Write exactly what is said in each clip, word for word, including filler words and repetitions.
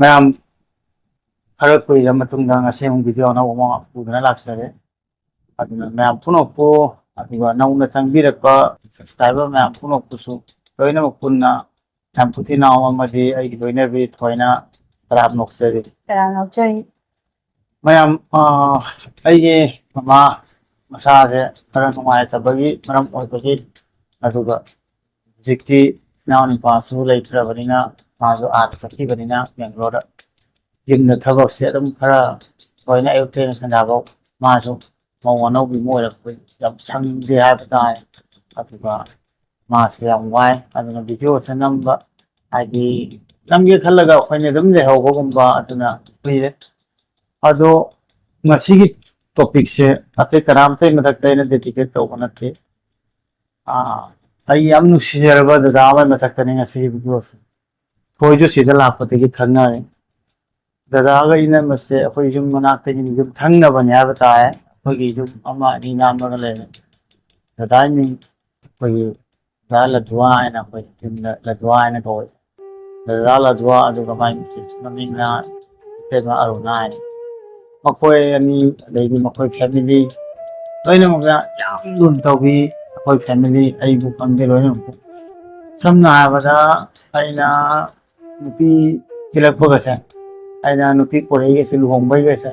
ꯃꯌꯥꯝ, ꯈꯔ ꯀꯨꯏꯔ ꯃꯇꯨꯡꯗ ꯉꯁꯤ ꯑꯃꯨꯛ ꯚꯤꯗꯤꯑꯣ ꯑꯅꯧꯕ ꯑꯃ ꯄꯨꯗꯨꯅ ꯂꯥꯛꯆꯔꯦ꯫ ꯑꯗꯨꯅ ꯃꯌꯥꯝ ꯄꯨꯝꯅꯃꯛꯄꯨ, ꯑꯗꯨꯒ ꯅꯧꯅ ꯆꯪꯕꯤꯔꯛꯄ ꯁꯕꯁꯀ꯭ꯔꯥꯏꯕꯔ ꯃꯌꯥꯝ ꯄꯨꯝꯅꯃꯛꯄꯨꯁꯨ ꯂꯣꯏꯅꯃꯛ ꯄꯨꯟꯅ ꯌꯥꯝ ꯄꯨꯊꯤ ꯅꯥꯎ ꯑꯃꯗꯤ ꯑꯩꯒꯤ ꯂꯣꯏꯅꯕꯤ ꯊꯣꯏꯅ ꯇꯔꯥꯝꯅ ꯑꯣꯛꯆꯔꯤ꯫ ꯇꯔꯥꯝꯅ ꯑꯣꯛꯆꯔꯤ꯫ ꯃꯌꯥꯝ, ꯑ, ꯑꯩꯒꯤ ꯃꯃꯥ ꯃꯁꯥꯁꯦ ꯈꯔ ꯅꯨꯡꯉꯥꯏꯇꯕꯒꯤ ꯃꯔꯝ ꯑꯣꯏꯕꯒꯤ, ꯑꯗꯨꯒ ꯍꯧꯖꯤꯛꯇꯤ ꯏꯅꯥꯎꯅꯨꯄꯥꯁꯨ ꯂꯩꯇ꯭ꯔꯕꯅꯤꯅ, ꯃꯥꯁꯨ ꯑꯥꯗ ꯆꯠꯈꯤꯕꯅꯤꯅ ꯕꯦꯡꯒ꯭ꯂꯣꯔꯗ, ꯌꯨꯝꯗ ꯊꯕꯛꯁꯦ ꯑꯗꯨꯝ ꯈꯔ ꯂꯣꯏꯅ ꯑꯌꯨꯛꯇꯩꯅ ꯁꯟꯗꯥꯐꯥꯎ ꯃꯥꯁꯨ ꯃꯧ ꯑꯅꯧꯕꯤ ꯑꯃ ꯑꯣꯏꯔꯛꯄꯒꯤ ꯌꯥꯝ ꯁꯪꯗꯦ ꯍꯥꯏꯕ ꯇꯥꯔꯦ꯫ ꯑꯗꯨꯒ ꯃꯥꯁꯦ ꯌꯥꯝ ꯋꯥꯏ꯫ ꯑꯗꯨꯅ ꯚꯤꯗꯤꯑꯣꯁꯦ ꯅꯝꯕ, ꯍꯥꯏꯗꯤ ꯅꯝꯒꯦ ꯈꯜꯂꯒ ꯑꯩꯈꯣꯏꯅ ꯑꯗꯨꯝ ꯂꯩꯍꯧꯕꯒꯨꯝꯕ, ꯑꯗꯨꯅ ꯀꯨꯏꯔꯦ꯫ ꯑꯗꯣ ꯉꯁꯤꯒꯤ ꯇꯣꯄꯤꯛꯁꯦ ꯑꯇꯩ ꯀꯅꯥꯝꯇꯒꯤ ꯃꯊꯛꯇ ꯑꯩꯅ ꯗꯦꯗꯤꯀꯦꯠ ꯇꯧꯕ ꯅꯠꯇꯦ꯫ ꯑꯥ, ꯑꯩ ꯌꯥꯝ ꯅꯨꯡꯁꯤꯖꯔꯕ ꯗꯗꯥ ꯑꯃꯒꯤ ꯃꯊꯛꯇꯅꯤ ꯉꯁꯤꯒꯤ ꯚꯤꯗꯤꯑꯣꯁꯦ꯫ ꯊꯣꯏꯁꯨ ꯁꯤꯗ ꯂꯥꯛꯄꯗꯒꯤ ꯈꯪꯅꯔꯦ꯫ ꯗꯗꯥꯒ ꯏꯅꯝꯃꯁꯦ ꯑꯩꯈꯣꯏ ꯌꯨꯝ ꯃꯅꯥꯛꯇꯒꯤ ꯌꯨꯝꯊꯪꯅꯕꯅꯦ ꯍꯥꯏꯕ ꯇꯥꯔꯦ꯫ ꯑꯩꯈꯣꯏꯒꯤ ꯌꯨꯝ ꯑꯃ ꯑꯅꯤ ꯂꯥꯟꯕꯒ ꯂꯩꯔꯦ꯫ ꯗꯗꯥꯒꯤ ꯃꯤꯡ ꯑꯩꯈꯣꯏꯒꯤ ꯗꯗꯥ ꯂꯗꯨꯋꯥ ꯍꯥꯏꯅ ꯑꯩꯈꯣꯏ ꯌꯨꯝꯗ ꯂꯗꯨꯋꯥ ꯍꯥꯏꯅ ꯀꯧꯋꯦ꯫ ꯗꯗꯥ ꯂꯗꯨꯋꯥ, ꯑꯗꯨꯒ ꯃꯥꯏ ꯃꯤꯁꯦꯁ ꯃꯃꯤꯡꯅ ꯏꯇꯩꯃ ꯑꯔꯨꯅꯥ ꯍꯥꯏꯅ꯫ ꯃꯈꯣꯏ ꯑꯅꯤ, ꯑꯗꯩꯗꯤ ꯃꯈꯣꯏ ꯐꯦꯃꯤꯂꯤ ꯂꯣꯏꯅꯃꯛꯅ ꯌꯥꯝ ꯂꯨꯅ ꯇꯧꯕꯤ꯫ ꯑꯩꯈꯣꯏ ꯐꯦꯃꯤꯂꯤ, ꯑꯩꯕꯨ ꯈꯪꯗꯦ, ꯂꯣꯏꯅꯃꯛꯄꯨ꯫ ꯁꯝꯅ ꯍꯥꯏꯔꯕꯗ, ꯑꯩꯅ ꯅꯨꯄꯤ ꯊꯤꯂꯛꯄꯒꯁꯦ, ꯑꯩꯅ ꯅꯨꯄꯤ ꯄꯨꯔꯛꯏꯒꯁꯦ, ꯂꯨꯍꯣꯡꯕꯩꯒꯁꯦ,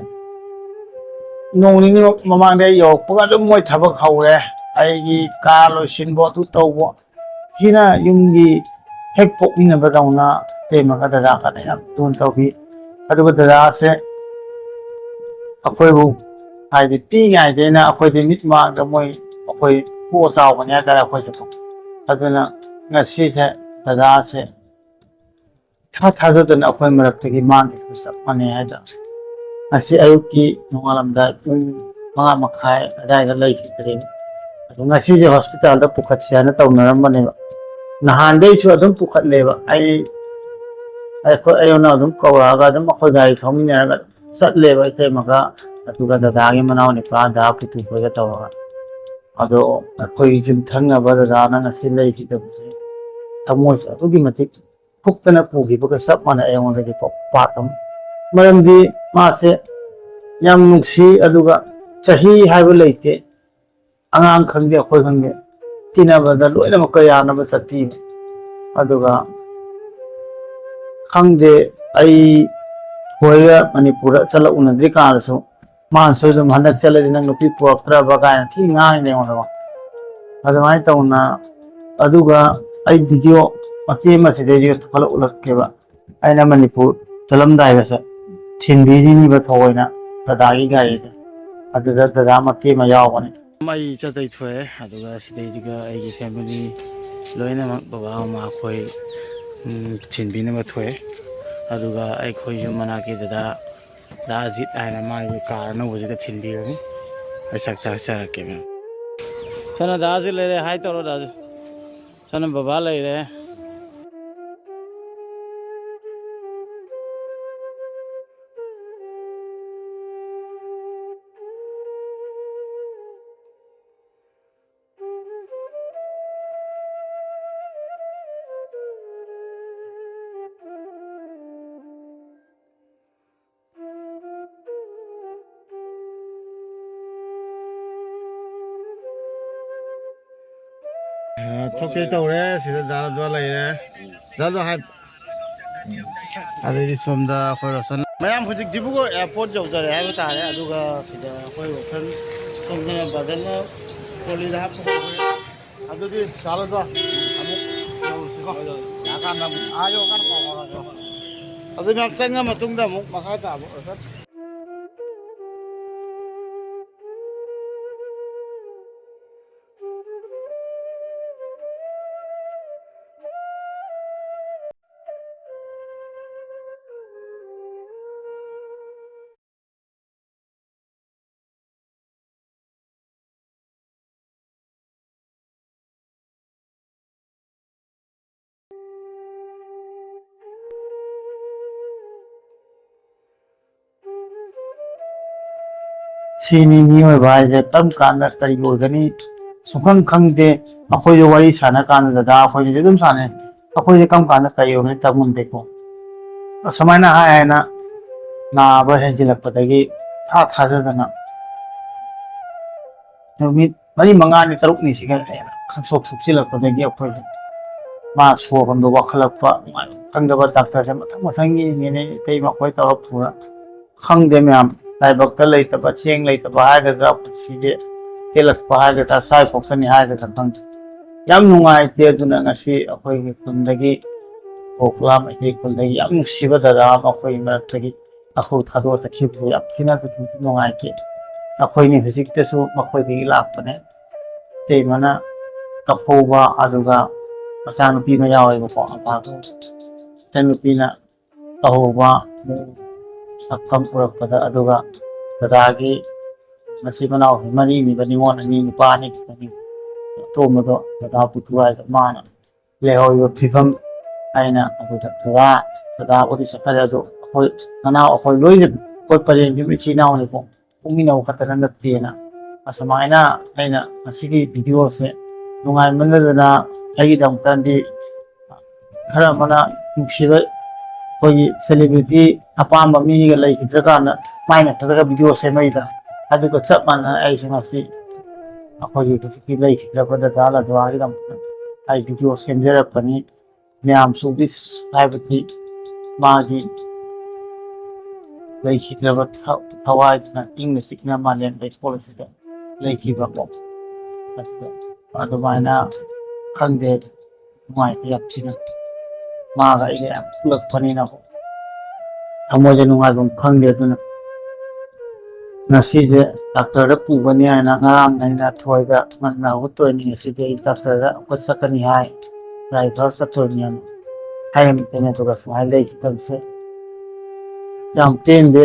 ꯅꯣꯡ ꯅꯤꯅꯤ ꯃꯃꯥꯡꯗ ꯑꯩ ꯌꯧꯔꯛꯄꯒ ꯑꯗꯨꯝ ꯃꯣꯏ ꯊꯕꯛ ꯍꯧꯔꯦ꯫ ꯑꯩꯒꯤ ꯀꯥ ꯂꯣꯏꯁꯤꯟꯕꯣ, ꯑꯗꯨ ꯇꯧꯕꯣ, ꯊꯤꯅ ꯌꯨꯝꯒꯤ ꯍꯦꯛ ꯄꯣꯛꯃꯤꯟꯅꯕꯗꯧꯅ ꯏꯇꯩꯃꯒ ꯗꯗꯥꯒꯅ ꯌꯥꯝ ꯂꯨꯅ ꯇꯧꯕꯤ꯫ ꯑꯗꯨꯒ ꯗꯗꯥꯁꯦ ꯑꯩꯈꯣꯏꯕꯨ, ꯍꯥꯏꯗꯤ, ꯄꯤꯛꯏꯉꯩꯗꯩꯅ ꯑꯩꯈꯣꯏꯗꯤ ꯃꯤꯠ ꯃꯥꯡꯗ ꯃꯣꯏ, ꯑꯩꯈꯣꯏ ꯄꯣꯛꯑ ꯆꯥꯎꯕꯅꯦ ꯍꯥꯏꯇꯥꯔꯦ ꯑꯩꯈꯣꯏꯁꯦ꯫ ꯑꯗꯨꯅ ꯉꯁꯤꯁꯦ ꯗꯗꯥꯁꯦ ꯏꯊꯥ ꯊꯥꯖꯗꯅ ꯑꯩꯈꯣꯏ ꯃꯔꯛꯇꯒꯤ ꯃꯥꯡꯈꯤꯕꯒ ꯆꯞ ꯃꯥꯟꯅꯩ ꯍꯥꯏꯗꯣ꯫ ꯉꯁꯤ ꯑꯌꯨꯛꯀꯤ ꯅꯣꯡꯉꯥꯜꯂꯝꯗꯥꯏ ꯄꯨꯡ ꯃꯉꯥ ꯃꯈꯥꯏ ꯑꯗꯨꯋꯥꯏꯗ ꯂꯩꯈꯤꯗ꯭ꯔꯦ꯫ ꯑꯗꯣ ꯉꯁꯤꯁꯦ ꯍꯣꯁꯄꯤꯇꯥꯜꯗ ꯄꯨꯈꯠꯁꯦ ꯍꯥꯏꯅ ꯇꯧꯅꯔꯝꯕꯅꯦꯕ꯫ ꯅꯍꯥꯟꯗꯩꯁꯨ ꯑꯗꯨꯝ ꯄꯨꯈꯠꯂꯦꯕ꯫ ꯑꯩ, ꯑꯩꯈꯣꯏ, ꯑꯩꯉꯣꯟꯗ ꯑꯗꯨꯝ ꯀꯧꯔꯛꯑꯒ ꯑꯗꯨꯝ ꯑꯩꯈꯣꯏ ꯒꯥꯔꯤ ꯊꯧꯃꯤꯟꯅꯔꯒ ꯆꯠꯂꯦꯕ ꯏꯇꯩꯃꯒ, ꯑꯗꯨꯒ ꯗꯗꯥꯒꯤ ꯃꯅꯥꯎꯅꯨꯄꯥ ꯗꯥ ꯄꯨꯇꯨ ꯈꯣꯏꯒ ꯇꯧꯔꯒ꯫ ꯑꯗꯣ ꯑꯩꯈꯣꯏ ꯌꯨꯝꯊꯪꯅꯕ ꯗꯗꯥꯅ ꯉꯁꯤ ꯂꯩꯈꯤꯗꯕꯁꯦ ꯊꯃꯣꯏꯁꯦ ꯑꯗꯨꯛꯀꯤ ꯃꯇꯤꯛ ꯐꯨꯛꯇꯅ ꯄꯨꯈꯤꯕꯒ ꯆꯞ ꯃꯥꯟꯅꯩ ꯑꯩꯉꯣꯟꯗꯗꯤꯀꯣ, ꯄꯥꯔꯠ ꯑꯃ꯫ ꯃꯔꯝꯗꯤ ꯃꯥꯁꯦ ꯌꯥꯝ ꯅꯨꯡꯁꯤ, ꯑꯗꯨꯒ ꯆꯍꯤ ꯍꯥꯏꯕ ꯂꯩꯇꯦ, ꯑꯉꯥꯡ ꯈꯪꯗꯦ ꯑꯩꯈꯣꯏ ꯈꯪꯗꯦ, ꯇꯤꯟꯅꯕꯗ ꯂꯣꯏꯅꯃꯛꯀ ꯌꯥꯅꯕ ꯆꯠꯄꯤꯕ꯫ ꯑꯗꯨꯒ ꯈꯪꯗꯦ, ꯑꯩ ꯊꯣꯏꯒ ꯃꯅꯤꯄꯨꯔꯗ ꯆꯠꯂ ꯎꯅꯗ꯭ꯔꯤ ꯀꯥꯟꯗꯁꯨ ꯃꯥꯅꯁꯨ ꯑꯗꯨꯝ "ꯍꯟꯗꯛ ꯆꯠꯂꯗꯤ ꯅꯪ ꯅꯨꯄꯤ ꯄꯨꯔꯛꯇ꯭ꯔꯕ?" ꯀꯥꯏꯅ ꯊꯤ ꯉꯥꯡꯉꯤꯅꯦ ꯑꯩꯉꯣꯟꯗꯀꯣ꯫ ꯑꯗꯨꯃꯥꯏꯅ ꯇꯧꯅ, ꯑꯗꯨꯒ ꯑꯩ ꯚꯤꯗꯤꯑꯣ ꯃꯇꯦꯛ ꯑꯃ ꯁꯤꯗꯩꯁꯤꯒ ꯊꯣꯛꯂꯛ ꯎꯠꯂꯛꯀꯦꯕ꯫ ꯑꯩꯅ ꯃꯅꯤꯄꯨꯔ ꯆꯠꯂꯝꯗꯥꯏꯗꯁꯨ ꯊꯤꯟꯕꯤꯔꯤꯅꯤꯕ ꯊꯑꯣꯏꯅ ꯗꯗꯥꯒꯤ ꯒꯥꯔꯤꯗ꯫ ꯑꯗꯨꯗ ꯗꯗꯥ ꯃꯇꯦꯛ ꯑꯃ ꯌꯥꯎꯕꯅꯦ꯫ ꯑꯩ ꯆꯠꯇꯩ ꯊꯣꯛꯑꯦ, ꯑꯗꯨꯒ ꯁꯤꯗꯩꯁꯤꯒ ꯑꯩꯒꯤ ꯐꯦꯃꯤꯂꯤ ꯂꯣꯏꯅꯃꯛ, ꯕꯕꯥ ꯃꯃꯥ ꯑꯩꯈꯣꯏ, ꯎꯝ, ꯊꯤꯟꯕꯤꯅꯕ ꯊꯣꯛꯑꯦ꯫ ꯑꯗꯨꯒ ꯑꯩꯈꯣꯏꯁꯨ ꯃꯅꯥꯛꯀꯤ ꯗꯗꯥ, ꯗꯥ ꯑꯖꯤꯠ ꯍꯥꯏꯅ, ꯃꯥꯒꯤ ꯀꯥꯔ ꯑꯅꯧꯕꯁꯤꯗ ꯊꯤꯟꯕꯤꯔꯅꯤ꯫ ꯑꯩ ꯁꯛ ꯇꯥꯛꯆꯔꯛꯀꯦ ꯃꯌꯥꯝ꯫ ꯁꯣꯝꯅ ꯗꯥ ꯑꯖꯤꯠ ꯂꯩꯔꯦ, ꯍꯥꯏ ꯇꯧꯔꯣ ꯗꯥ ꯑꯖꯤꯠ꯫ ꯁꯣꯝꯅ ꯕꯕꯥ ꯂꯩꯔꯦ꯫ ꯑ, ꯊꯣꯛꯀꯦ ꯇꯧꯔꯦ꯫ ꯁꯤꯗ ꯗꯥ ꯂꯟꯗꯣ ꯂꯩꯔꯦ꯫ ꯗꯥ ꯂꯟꯗꯣ ꯍꯥꯏ-, ꯑꯗꯩꯗꯤ ꯁꯣꯝꯗ ꯑꯩꯈꯣꯏ ꯔꯣꯁꯟ꯫ ꯃꯌꯥꯝ ꯍꯧꯖꯤꯛ ꯗꯤꯕ꯭ꯔꯨꯒꯔ ꯑꯦꯌꯥꯔꯄꯣꯔꯠ ꯌꯧꯖꯔꯦ ꯍꯥꯏꯕ ꯇꯥꯔꯦ꯫ ꯑꯗꯨꯒ ꯁꯤꯗ ꯑꯩꯈꯣꯏ ꯔꯣꯁꯟ ꯁꯣꯝꯗꯅ ꯕ꯭ꯔꯗꯔꯅ ꯇ꯭ꯔꯣꯂꯤꯗ ꯍꯥꯞꯄ ꯍꯧꯈ꯭ꯔꯦ꯫ ꯑꯗꯨꯗꯤ ꯆꯥꯔꯁꯨ ꯑꯃꯨꯛ ꯌꯧꯔꯨꯁꯤꯀꯣ꯫ ꯂꯥꯛꯑꯀꯥꯟꯗ ꯑꯃꯨꯛ ꯑꯥ ꯌꯧꯔꯀꯥꯟꯗ ꯄꯥꯎ ꯐꯥꯎꯔꯛꯑꯁꯤ꯫ ꯑꯗꯨ ꯉꯥꯏꯍꯥꯛ ꯆꯪꯉ ꯃꯇꯨꯡꯗ ꯑꯃꯨꯛ ꯃꯈꯥ ꯇꯥꯕ ꯑꯣꯔꯗꯔ꯫ ꯁꯤꯅꯤ ꯃꯤꯑꯣꯏꯕ ꯍꯥꯏꯁꯦ꯫ ꯀꯔꯝ ꯀꯥꯟꯗ ꯀꯔꯤ ꯑꯣꯏꯒꯅꯤ ꯁꯨꯡꯈꯪ ꯈꯪꯗꯦ꯫ ꯑꯩꯈꯣꯏꯁꯨ ꯋꯥꯔꯤ ꯁꯥꯟꯅ ꯀꯥꯟꯗ ꯗꯗꯥ ꯑꯩꯈꯣꯏꯅꯗꯤ ꯑꯗꯨꯝ ꯁꯥꯟꯅꯩ, ꯑꯩꯈꯣꯏꯁꯦ ꯀꯔꯝ ꯀꯥꯟꯗ ꯀꯩ ꯑꯣꯏꯒꯅꯤ ꯇꯝ ꯉꯝꯗꯦꯀꯣ꯫ ꯑꯁꯨꯃꯥꯏꯅ ꯍꯥꯏ ꯍꯥꯏꯅ ꯅꯥꯕ ꯍꯦꯟꯖꯤꯜꯂꯛꯄꯗꯒꯤ ꯊꯥ ꯊꯥꯖꯗꯅ ꯅꯨꯃꯤꯠ ꯃꯔꯤ ꯃꯉꯥꯅꯤ ꯇꯔꯨꯛꯅꯤꯁꯤꯒ ꯍꯦꯟꯅ ꯈꯪꯁꯣꯛ ꯁꯣꯛꯆꯤꯜꯂꯛꯄꯗꯒꯤ ꯑꯩꯈꯣꯏꯁꯦ ꯃꯥ ꯁꯣꯔ ꯍꯣꯟꯕ ꯋꯥꯈꯠꯂꯛꯄ, ꯅꯨꯡꯉꯥꯏꯐꯝ ꯈꯪꯗꯕ, ꯗꯥꯛꯇꯔꯁꯦ ꯃꯊꯪ ꯃꯊꯪ ꯌꯦꯡꯉꯦꯅꯦ, ꯏꯇꯩꯃ ꯑꯩꯈꯣꯏ ꯇꯧꯔ ꯄꯨꯔ꯫ ꯈꯪꯗꯦ ꯃꯌꯥꯝ, ꯂꯥꯏꯕꯛꯇ ꯂꯩꯇꯕ, ꯆꯦꯡ ꯂꯩꯇꯕ ꯍꯥꯏꯒꯗ꯭ꯔꯥ, ꯄꯨꯟꯁꯤꯁꯦ ꯇꯦꯜꯂꯛꯄ ꯍꯥꯏꯒꯗ꯭ꯔꯥ, ꯁ꯭ꯋꯥꯏ ꯐꯥꯎꯇꯅꯤ ꯍꯥꯏꯒꯗ꯭ꯔꯥ ꯈꯪꯗꯦ꯫ ꯌꯥꯝ ꯅꯨꯡꯉꯥꯏꯇꯦ꯫ ꯑꯗꯨꯅ ꯉꯁꯤ ꯑꯩꯈꯣꯏꯒꯤ ꯈꯨꯟꯗꯒꯤ, ꯑꯣꯀꯂꯥꯝ ꯑꯩꯈꯣꯏ ꯈꯨꯟꯗꯒꯤ ꯌꯥꯝ ꯅꯨꯡꯁꯤꯕ ꯗꯗꯥ ꯑꯃ ꯑꯩꯈꯣꯏꯒꯤ ꯃꯔꯛꯇꯒꯤ ꯑꯩꯈꯣꯏ ꯊꯥꯗꯣꯛꯑ ꯆꯠꯈꯤꯕꯁꯦ ꯌꯥꯝ ꯊꯤꯅ ꯅꯨꯡꯉꯥꯏꯇꯦ꯫ ꯑꯩꯈꯣꯏꯅꯤ ꯍꯧꯖꯤꯛꯇꯁꯨ ꯃꯈꯣꯏꯗꯒꯤ ꯂꯥꯛꯄꯅꯦ꯫ ꯏꯇꯩꯃꯅ ꯀꯞꯍꯧꯕ, ꯑꯗꯨꯒ ꯃꯆꯥꯅꯨꯄꯤ ꯑꯃ ꯌꯥꯎꯋꯦꯕꯀꯣ, ꯑꯄꯥꯗꯣ꯫ ꯏꯆꯟꯅꯨꯄꯤꯅ ꯀꯞꯍꯧꯕ, ꯁꯛꯐꯝ ꯎꯔꯛꯄꯗ, ꯑꯗꯨꯒ ꯗꯗꯥꯒꯤ ꯃꯆꯤꯟ ꯃꯅꯥꯎ ꯃꯔꯤꯅꯤꯕ, ꯅꯤꯉꯣꯜ ꯑꯅꯤ, ꯅꯨꯄꯥ ꯑꯅꯤ ꯈꯛꯇꯅꯤ꯫ ꯑꯇꯣꯝꯕꯗꯣ ꯗꯗꯥ ꯄꯨꯊꯨ ꯍꯥꯏꯗꯣ, ꯃꯥꯅ ꯂꯩꯍꯧꯔꯤꯕ ꯐꯤꯕꯝ ꯍꯥꯏꯅ ꯑꯗꯨꯗ ꯗꯗꯥ, ꯗꯗꯥꯕꯨꯗꯤ ꯆꯠꯈꯔꯦ꯫ ꯑꯗꯣ ꯑꯩꯈꯣꯏ ꯅꯅꯥꯎ, ꯑꯩꯈꯣꯏ ꯂꯣꯏꯅ, ꯑꯩꯈꯣꯏ ꯄꯔꯦꯡꯒꯤ ꯏꯆꯤꯜ ꯏꯅꯥꯎꯅꯤꯀꯣ, ꯄꯣꯛꯃꯤꯟꯅꯕ ꯈꯛꯇꯅ ꯅꯠꯇꯦꯅ꯫ ꯑꯁꯨꯃꯥꯏꯅ ꯑꯩꯅ ꯉꯁꯤꯒꯤ ꯚꯤꯗꯤꯑꯣꯁꯦ ꯅꯨꯡꯉꯥꯏꯃꯟꯗꯗꯅ, ꯑꯩꯒꯤꯗꯃꯛꯇꯗꯤ ꯈꯔ ꯑꯃꯅ ꯅꯨꯡꯁꯤꯕ, ꯑꯩꯈꯣꯏꯒꯤ ꯁꯦꯂꯤꯕ꯭ꯔꯤꯇꯤ ꯑꯄꯥꯝꯕ ꯃꯤꯒ ꯂꯩꯈꯤꯗ꯭ꯔꯀꯥꯟꯗ ꯃꯥꯏ ꯅꯠꯇ꯭ꯔꯒ ꯚꯤꯗꯤꯑꯣ ꯁꯦꯝꯃꯛꯏꯗꯅ, ꯑꯗꯨꯒ ꯆꯞ ꯃꯥꯟꯅꯅ ꯑꯩꯁꯨ ꯉꯁꯤ ꯑꯩꯈꯣꯏꯒꯤ ꯍꯧꯖꯤꯛꯀꯤ ꯂꯩꯈꯤꯗ꯭ꯔꯕ ꯗꯗꯥ ꯂꯗꯨꯋꯥꯒꯤꯗꯃꯛꯇ ꯑꯩ ꯚꯤꯗꯤꯑꯣ ꯁꯦꯝꯖꯔꯛꯄꯅꯤ꯫ ꯃꯌꯥꯝꯁꯨ ꯋꯤꯁ ꯍꯥꯏꯕꯗꯤ ꯃꯥꯒꯤ ꯂꯩꯈꯤꯗ꯭ꯔꯕ ꯊ-, ꯊꯋꯥꯏꯗꯨꯅ ꯏꯪꯅ ꯆꯤꯛꯅ ꯃꯥꯂꯦꯝ ꯂꯩꯀꯣꯜ ꯑꯁꯤꯗ ꯂꯩꯈꯤꯕꯀꯣ꯫ ꯑꯗꯨꯗ ꯑꯗꯨꯃꯥꯏꯅ ꯈꯪꯗꯦ, ꯅꯨꯡꯉꯥꯏꯇꯦ ꯌꯥꯝ ꯊꯤꯅ꯫ ꯃꯥꯒ ꯑꯩꯒ ꯌꯥꯝ ꯄꯨꯜꯂꯛꯄꯅꯤꯅꯀꯣ, ꯊꯃꯣꯏꯁꯦ ꯅꯨꯡꯉꯥꯏꯐꯝ ꯈꯪꯗꯦ꯫ ꯑꯗꯨꯅ ꯉꯁꯤꯁꯦ ꯗꯥꯛꯇꯔꯗ ꯄꯨꯒꯅꯤ ꯍꯥꯏꯅ ꯉꯔꯥꯡ ꯑꯩꯅ ꯊꯣꯏꯗ ꯉꯟꯅ ꯍꯧꯒꯠꯇꯣꯏꯅꯤ, ꯉꯁꯤꯗꯤ ꯑꯩ ꯗꯥꯛꯇꯔꯗ ꯑꯃꯨꯛꯀ ꯆꯠꯀꯅꯤ ꯍꯥꯏ, ꯒꯥꯔꯤ ꯊꯧꯔ ꯆꯠꯇꯣꯏꯅꯤ ꯍꯥꯏꯅ ꯍꯥꯏꯔꯝꯃꯤ꯫ ꯑꯗꯨꯒ ꯁꯨꯃꯥꯏꯅ ꯂꯩꯈꯤꯗꯕꯁꯦ ꯌꯥꯝ ꯄꯦꯟꯗꯦ꯫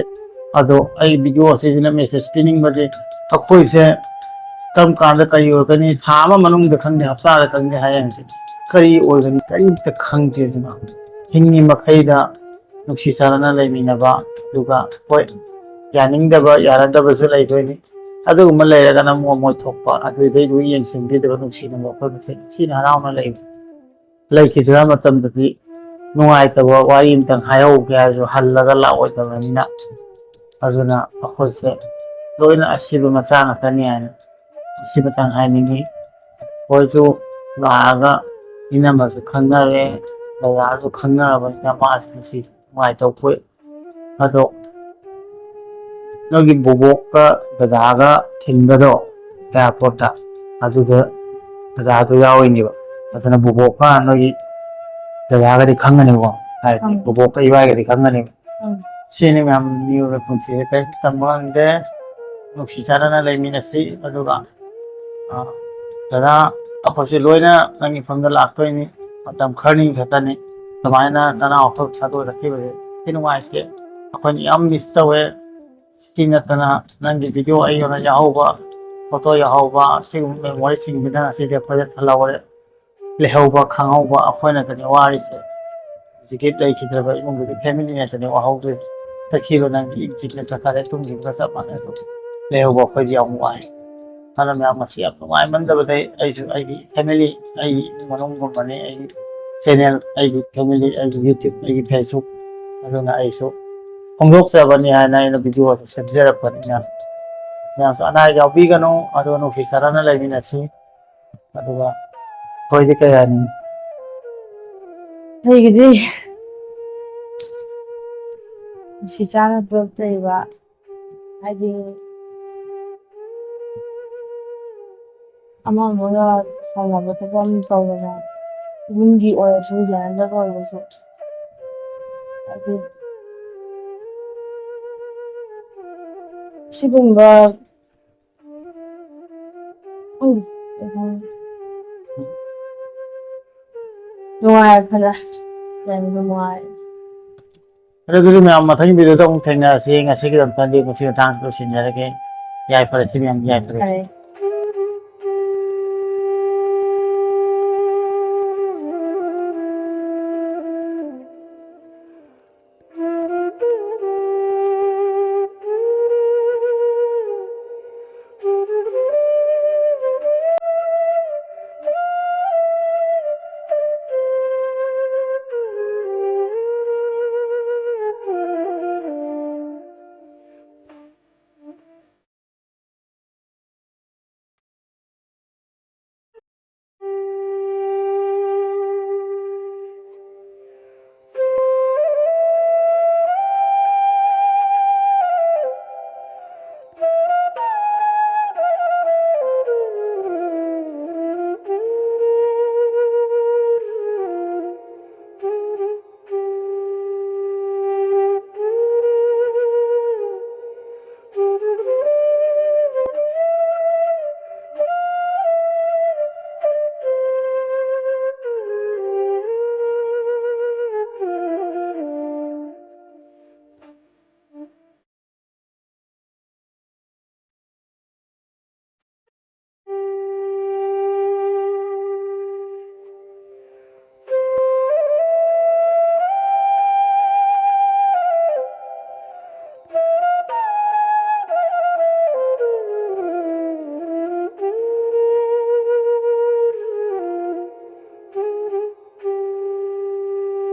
ꯑꯗꯣ ꯑꯩ ꯚꯤꯗꯤꯑꯣ ꯑꯁꯤꯁꯤꯅ ꯃꯦꯁꯦꯖ ꯄꯤꯅꯤꯡꯕꯗꯤ, ꯑꯩꯈꯣꯏꯁꯦ ꯀꯔꯝ ꯀꯥꯟꯗ ꯀꯔꯤ ꯑꯣꯏꯔꯛꯀꯅꯤ, ꯊꯥ ꯑꯃ ꯃꯅꯨꯡꯗ ꯈꯪꯗꯦ, ꯍꯞꯇꯥꯗ ꯈꯪꯗꯦ, ꯍꯌꯦꯡꯁꯦ ꯀꯔꯤ ꯑꯣꯏꯒꯅꯤ, ꯀꯔꯤꯝꯇ ꯈꯪꯗꯦ꯫ ꯑꯗꯨꯅ ꯍꯤꯡꯉꯤ ꯃꯈꯩꯗ ꯅꯨꯡꯁꯤ ꯆꯥꯟꯅꯅ ꯂꯩꯃꯤꯟꯅꯕ, ꯑꯗꯨꯒ ꯍꯣꯏ, ꯌꯥꯅꯤꯡꯗꯕ ꯌꯥꯅꯗꯕꯁꯨ ꯂꯩꯗꯣꯏꯅꯤ꯫ ꯑꯗꯨꯒꯨꯝꯕ ꯂꯩꯔꯒꯅ ꯃꯣꯏ ꯃꯣꯏ ꯊꯣꯛꯄ ꯑꯗꯨꯗꯩꯗꯨ ꯌꯦꯡꯁꯤꯟꯕꯤꯗꯕ, ꯅꯨꯡꯁꯤꯅꯕ ꯑꯩꯈꯣꯏ ꯃꯁꯦꯟ ꯅꯨꯡꯁꯤꯅ ꯍꯔꯥꯎꯅ ꯂꯩꯕ꯫ ꯂꯩꯈꯤꯗ꯭ꯔ ꯃꯇꯝꯗꯗꯤ ꯅꯨꯡꯉꯥꯏꯇꯕ ꯋꯥꯔꯤ ꯑꯃꯇꯪ ꯍꯥꯏꯍꯧꯒꯦ ꯍꯥꯏꯔꯁꯨ ꯍꯜꯂꯒ ꯂꯥꯛꯑꯣꯏꯗꯕꯅꯤꯅ, ꯑꯗꯨꯅ ꯑꯩꯈꯣꯏꯁꯦ ꯂꯣꯏꯅ ꯑꯁꯤꯕ ꯃꯆꯥ ꯉꯥꯛꯇꯅꯤ ꯍꯥꯏꯅ ꯑꯁꯤꯃꯇꯪ ꯍꯥꯏꯅꯤꯡꯉꯤ꯫ ꯑꯩꯈꯣꯏꯁꯨ ꯂꯥꯛꯑꯒ ꯏꯅꯝꯃꯁꯨ ꯈꯪꯅꯔꯦ, ꯕꯕꯥꯁꯨ ꯈꯪꯅꯔꯕꯅꯤꯅ ꯃꯥꯁꯨ ꯉꯁꯤ ꯅꯨꯡꯉꯥꯏꯇꯧꯕ ꯄꯣꯛꯏ꯫ ꯑꯗꯣ ꯅꯣꯏꯒꯤ ꯕꯣꯕꯣꯛꯀ ꯗꯗꯥꯒ ꯊꯤꯟꯕꯗꯣ ꯑꯦꯌꯥꯔꯄꯣꯔꯠꯇ, ꯑꯗꯨꯗ ꯗꯗꯥꯗꯣ ꯌꯥꯎꯔꯤꯅꯦꯕ꯫ ꯑꯗꯨꯅ ꯕꯣꯕꯣꯛꯀ ꯅꯣꯏꯒꯤ ꯗꯗꯥꯒꯗꯤ ꯈꯪꯒꯅꯦꯕꯀꯣ, ꯍꯥꯏꯗꯤ ꯈꯪꯉꯦ꯫ ꯕꯣꯕꯣꯛꯀ ꯏꯕꯥꯏꯒꯗꯤ ꯈꯪꯒꯅꯦꯕ꯫ ꯎꯝ꯫ ꯁꯤꯅꯤ ꯃꯌꯥꯝ, ꯃꯤꯑꯣꯏꯕ ꯄꯨꯟꯁꯤꯁꯦ ꯀꯔꯤꯝꯇ ꯇꯝꯕ ꯉꯝꯗꯦ꯫ ꯅꯨꯡꯁꯤ ꯆꯥꯟꯅꯅ ꯂꯩꯃꯤꯟꯅꯁꯤ꯫ ꯑꯗꯨꯒ ꯑ, ꯗꯗꯥ, ꯑꯩꯈꯣꯏꯁꯨ ꯂꯣꯏꯅ ꯅꯪꯒꯤ ꯃꯐꯝꯗ ꯂꯥꯛꯇꯣꯏꯅꯤ꯫ ꯃꯇꯝ ꯈꯔꯅꯤ ꯈꯛꯇꯅꯤ꯫ ꯑꯗꯨꯃꯥꯏꯅ ꯅꯅꯥꯎ ꯑꯩꯈꯣꯏ ꯊꯥꯗꯣꯛꯑ ꯆꯠꯈꯤꯕꯁꯦ ꯊꯤ ꯅꯨꯡꯉꯥꯏꯇꯦ꯫ ꯑꯩꯈꯣꯏꯅ ꯌꯥꯝ ꯃꯤꯁ ꯇꯧꯋꯦ꯫ ꯁꯤ ꯅꯠꯇꯅ ꯅꯪꯒꯤ ꯚꯤꯗꯤꯑꯣ ꯑꯩꯉꯣꯟꯗ ꯌꯥꯎꯍꯧꯕ, ꯐꯣꯇꯣ ꯌꯥꯎꯍꯧꯕ, ꯑꯁꯤꯒꯨꯝꯕ ꯃꯦꯃꯣꯔꯤꯁꯤꯡꯁꯤꯅ ꯉꯁꯤꯗꯤ ꯑꯩꯈꯣꯏꯗ ꯊꯜꯍꯧꯔꯦ꯫ ꯂꯩꯍꯧꯕ ꯈꯪꯍꯧꯕ ꯑꯩꯈꯣꯏꯅ ꯀꯔꯤ ꯋꯥꯔꯤꯁꯦ꯫ ꯍꯧꯖꯤꯛꯀꯤ ꯂꯩꯈꯤꯗ꯭ꯔꯕ ꯏꯃꯨꯡꯗꯨꯒꯤ ꯐꯦꯃꯤꯂꯤ ꯉꯥꯛꯇꯅꯦ ꯋꯥꯍꯧꯗꯣꯏꯁꯦ꯫ ꯆꯠꯈꯤꯕ ꯅꯪꯒꯤ ꯏꯛꯖꯤꯠꯅ ꯆꯠꯈꯔꯦ, ꯇꯨꯝꯈꯤꯕꯒ ꯆꯞ ꯃꯥꯟꯅꯩ꯫ ꯑꯗꯨ ꯂꯩꯍꯧꯕ ꯑꯩꯈꯣꯏꯗꯤ ꯌꯥꯝ ꯋꯥꯏ꯫ ꯑꯗꯨꯅ ꯃꯌꯥꯝ, ꯉꯁꯤ ꯌꯥꯝ ꯅꯨꯡꯉꯥꯏꯃꯟꯗꯕꯗꯩ ꯑꯩꯁꯨ ꯑꯩꯒꯤ ꯐꯦꯃꯤꯂꯤ, ꯑꯩꯒꯤ ꯏꯃꯨꯡ ꯃꯅꯨꯡꯒꯨꯝꯕꯅꯤ, ꯑꯩꯒꯤ ꯆꯦꯅꯦꯜ, ꯑꯩꯒꯤ ꯐꯦꯃꯤꯂꯤ, ꯑꯩꯒꯤ ꯌꯨꯇ꯭ꯌꯨꯕ, ꯑꯩꯒꯤ ꯐꯦꯁꯕꯨꯛ꯫ ꯑꯗꯨꯅ ꯑꯩꯁꯨ ꯐꯣꯡꯗꯣꯛꯆꯕꯅꯤ ꯍꯥꯏꯅ ꯑꯩꯅ ꯚꯤꯗꯤꯑꯣ ꯑꯁꯤ ꯁꯦꯝꯖꯔꯛꯄꯅꯤꯅ, ꯃꯌꯥꯝꯁꯨ ꯑꯅꯥ ꯑꯌꯦꯛ ꯌꯥꯎꯕꯤꯒꯅꯨ꯫ ꯑꯗꯨꯒ ꯅꯨꯡꯁꯤ ꯆꯥꯟꯅꯅ ꯂꯩꯃꯤꯟꯅꯁꯤ꯫ ꯑꯗꯨꯒ ꯑꯩꯈꯣꯏꯗꯤ ꯀꯩ ꯍꯥꯏꯅꯤꯡꯉꯤ? ꯑꯩꯒꯤꯗꯤ ꯅꯨꯡꯁꯤ ꯆꯥꯟꯅ ꯄꯨꯂꯞ ꯂꯩꯕ, ꯍꯥꯏꯗꯤ ꯑꯃ ꯑꯃꯒ ꯁꯥꯎꯅꯕ ꯊꯕꯛ ꯑꯃ ꯇꯧꯗꯅ, ꯌꯨꯝꯒꯤ ꯑꯣꯏꯔꯁꯨ, ꯌꯥꯅꯗꯕ ꯑꯣꯏꯔꯁꯨ, ꯍꯥꯏꯗꯤ ꯁꯤꯒꯨꯝꯕ, ꯈꯪꯗꯦ, ꯀꯩ ꯍꯥꯏꯅꯤ? ꯅꯨꯡꯉꯥꯏ, ꯐꯅ ꯌꯥꯝꯅ ꯅꯨꯡꯉꯥꯏ꯫ ꯑꯗꯨꯗꯤ ꯃꯌꯥꯝ, ꯃꯊꯪꯒꯤ ꯚꯤꯗꯤꯑꯣꯗ ꯑꯃꯨꯛ ꯊꯦꯡꯅꯔꯁꯤ꯫ ꯉꯁꯤꯒꯤꯗꯃꯛꯇꯗꯤ ꯃꯁꯤ ꯃꯇꯥꯡꯗ ꯂꯣꯏꯁꯤꯟꯖꯔꯒꯦ꯫ ꯌꯥꯏꯐꯔꯁꯤ ꯃꯌꯥꯝ, ꯌꯥꯏꯐꯔꯦ꯫ ꯐꯔꯦ꯫